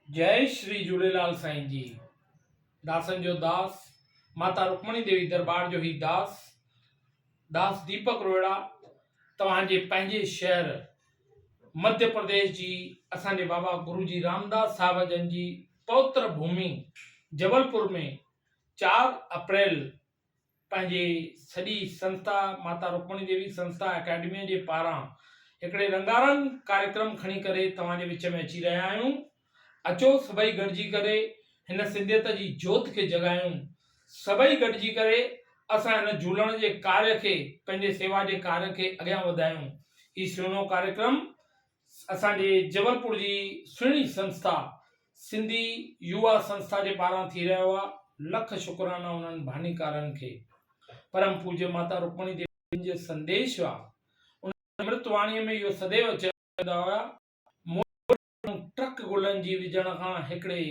جئي شري جهوليلال سائين جي داسن جو داس ماتا رڪمڻي ديوي درٻار جو هي داس داس ديپڪ روهڙا توهان جي پنهنجي شهر مڌيه پرديش جي اسان جي بابا گرو جي رامداس صاحب جن جي پوتر ڀومي جبلپور ۾ 4 اپريل پنهنجي سڄي سنسٿا ماتا رڪمڻي ديوي سنسٿا اڪيڊميء جي پاران هڪڙي رنگارنگ ڪاريڪرم کڻي ڪري توهان جي وچ ۾ اچي رهيا آهيون. اچو سڀئي گڏجي ڪري هن سنڌيت جي جوت کي جڳايون. سڀئي گڏجي ڪري اسان هن جهولڻ جي ڪاريه کي پنهنجي سيوا جي ڪاريه کي اڳيان وڌايون. هي سهڻو ڪاريڪرم اسان جي جبلپور جي سهڻي سنسٿا سنڌي يووا سنسٿا جي پاران ٿي رهيو آ لک شڪرانا انهن بانيڪارن کي پرم پوجيه ماتا رڪمڻي ديوي جن جي سنديش آ انهن امرت واڻي ۾ اهو سديو چوندا هيا موٽ ٽرڪ گلن جي وجهڻ کان هڪڙي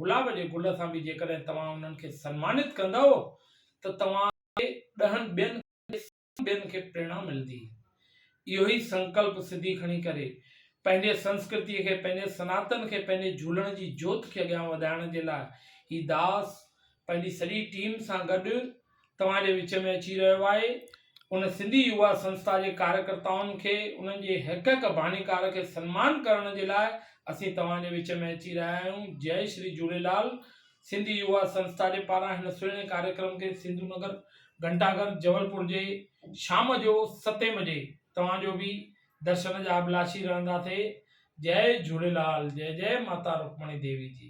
گلاب جي گل سان به جيڪڏهن توهان انهن کي سنمانت ڪندؤ ته توهان کي ڏهن ٻين ٻين کي پريرڻا ملندي. اهو ئي سنڪلپ سڌي کڻي ڪري پنهنجي سنسڪرتيء کي، پنهنجي سناتن کي، پنهنجي جهولڻ جي جوت کي اڳيان وڌائڻ جي لاء هي داس پنهنجي سڄي ٽيم سان گڏ توهان جي وچ ۾ اچي رهيو آهي. ان سنڌي يووا سنسٿا جي ڪاريڪرتائن کي، انهن جي هڪ هڪ بانيڪار کي سنمان ڪرڻ جي لاء اسين توهان جي وچ ۾ اچي رهيا آهيون. جئي شري جهوليلال. سنڌي يووا سنسٿا جي پاران هن سهڻي ڪاريڪرم کي سنڌو نگر گهنٽاگهر جبلپور جي شام جو ستين بجي توهان جو به درشن جا اڀلاشي رهنداسي جئي جهوليلال جئي جئي ماتا رڪمڻي ديوي جي.